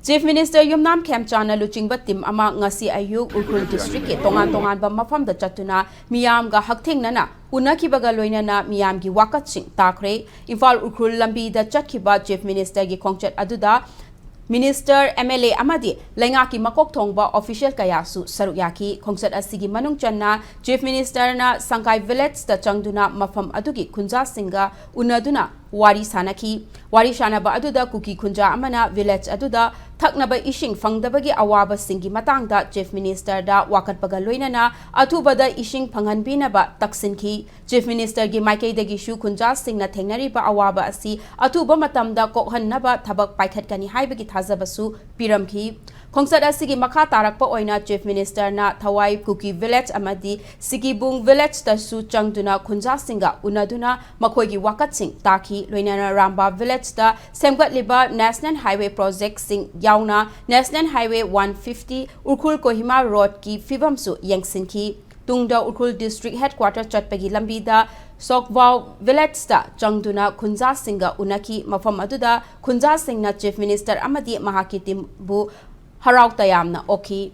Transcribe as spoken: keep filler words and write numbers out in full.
Chief Minister ꯌꯨꯝꯅꯥꯝ ꯈꯦꯝꯆꯥꯟꯅ ꯂꯨꯆꯤꯡꯕ team ꯑꯃ ꯉꯁꯤ ꯑꯌꯨꯛ ꯎꯈ꯭ꯔꯨꯜ districtꯀꯤ ꯇꯣꯉꯥꯟ ꯇꯣꯉꯥꯟꯕ ꯃꯐꯝꯗ ꯆꯠꯇꯨꯅ ꯃꯤꯌꯥꯝꯒ ꯍꯛꯊꯦꯡꯅꯅ ꯎꯅꯈꯤꯕꯒ ꯂꯣꯏꯅꯅ ꯃꯤꯌꯥꯝꯒꯤ ꯋꯥꯀꯠꯁꯤꯡ ꯇꯥꯈ꯭ꯔꯦ꯫ ꯏꯝꯐꯥꯜ ꯎꯈ꯭ꯔꯨꯜ ꯂꯝꯕꯤꯗ ꯆꯠꯈꯤꯕ Chief Ministerꯒꯤ ꯈꯣꯡꯆꯠ ꯑꯗꯨꯗ Minister, MLA ꯑꯃꯗꯤ ꯂꯩꯉꯥꯛꯀꯤ ꯃꯀꯣꯛ ꯊꯣꯡꯕ official ꯀꯌꯥꯁꯨ ꯁꯔꯨꯛ ꯌꯥꯈꯤ꯫ ꯈꯣꯡꯆꯠ ꯑꯁꯤꯒꯤ ꯃꯅꯨꯡ ꯆꯟꯅ Chief Ministerꯅ ꯁꯪꯀꯥꯏ villageꯇ ꯆꯪꯗꯨꯅ ꯃꯐꯝ ꯑꯗꯨꯒꯤ ꯈꯨꯟꯖꯥꯁꯤꯡꯒ ꯎꯅꯗꯨꯅ ꯋꯥꯔꯤ ꯁꯥꯅꯈꯤ꯫ ꯋꯥꯔꯤ ꯁꯥꯅꯕ ꯑꯗꯨꯗ ꯀꯨꯀꯤ ꯈꯨꯟꯖꯥ ꯑꯃꯅ village ꯑꯗꯨꯗ ꯊꯛꯅꯕ ꯏꯁꯤꯡ ꯐꯪꯗꯕꯒꯤ ꯑꯋꯥꯕꯁꯤꯡꯒꯤ ꯃꯇꯥꯡꯗ Chief Ministerꯗ ꯋꯥꯀꯠꯄꯒ ꯂꯣꯏꯅꯅ ꯑꯊꯨꯕꯗ ꯏꯁꯤꯡ ꯐꯪꯍꯟꯕꯤꯅꯕ ꯇꯛꯁꯤꯟꯈꯤ꯫ Chief Ministerꯒꯤ ꯃꯥꯏꯀꯩꯗꯒꯤꯁꯨ ꯈꯨꯟꯖꯥꯁꯤꯡꯅ ꯊꯦꯡꯅꯔꯤꯕ ꯑꯋꯥꯕ ꯑꯁꯤ ꯑꯊꯨꯕ ꯃꯇꯝꯗ ꯀꯣꯛꯍꯟꯅꯕ ꯊꯕꯛ ꯄꯥꯏꯈꯠꯀꯅꯤ ꯍꯥꯏꯕꯒꯤ ꯊꯥꯖꯕꯁꯨ ꯄꯤꯔꯝꯈꯤ꯫ ꯈꯣꯡꯆꯠ ꯑꯁꯤꯒꯤ ꯃꯈꯥ ꯇꯥꯔꯛꯄ ꯑꯣꯏꯅ Chief Ministerꯅ ꯊꯋꯥꯏ ꯀꯨꯀꯤ village ꯑꯃꯗꯤ ꯁꯤꯀꯤꯕꯨꯡ villageꯇꯁꯨ ꯆꯪꯗꯨꯅ ꯈꯨꯟꯖꯥꯁꯤꯡꯒ ꯎꯅꯗꯨꯅ ꯃꯈꯣꯏꯒꯤ ꯋꯥꯀꯠꯁꯤꯡ ꯇꯥꯈꯤ꯫ ꯂꯣꯏꯅꯅ ꯔꯥꯝꯕꯥ villageꯇ ꯁꯦꯝꯒꯠꯂꯤꯕ National Highway projectꯁꯤꯡ ꯌꯥꯎꯅ National Highway one fifty Ukhrul Kohima roadꯀꯤ ꯐꯤꯕꯝꯁꯨ ꯌꯦꯡꯁꯤꯟꯈꯤ꯫ ꯇꯨꯡꯗ ꯎꯈ꯭ꯔꯨꯜ district headquarter ꯆꯠꯄꯒꯤ ꯂꯝꯕꯤꯗ ꯁꯣꯛꯕꯥꯎ villageꯇ ꯆꯪꯗꯨꯅ ꯈꯨꯟꯖꯥꯁꯤꯡꯒ ꯎꯅꯈꯤ꯫ ꯃꯐꯝ ꯑꯗꯨꯗ ꯈꯨꯟꯖꯥꯁꯤꯡꯅ Chief Minister ꯑꯃꯗꯤ ꯃꯍꯥꯛꯀꯤ teamꯕꯨ ꯍꯔꯥꯎ ꯇꯌꯥꯝꯅ ꯑꯣꯛꯈꯤ꯫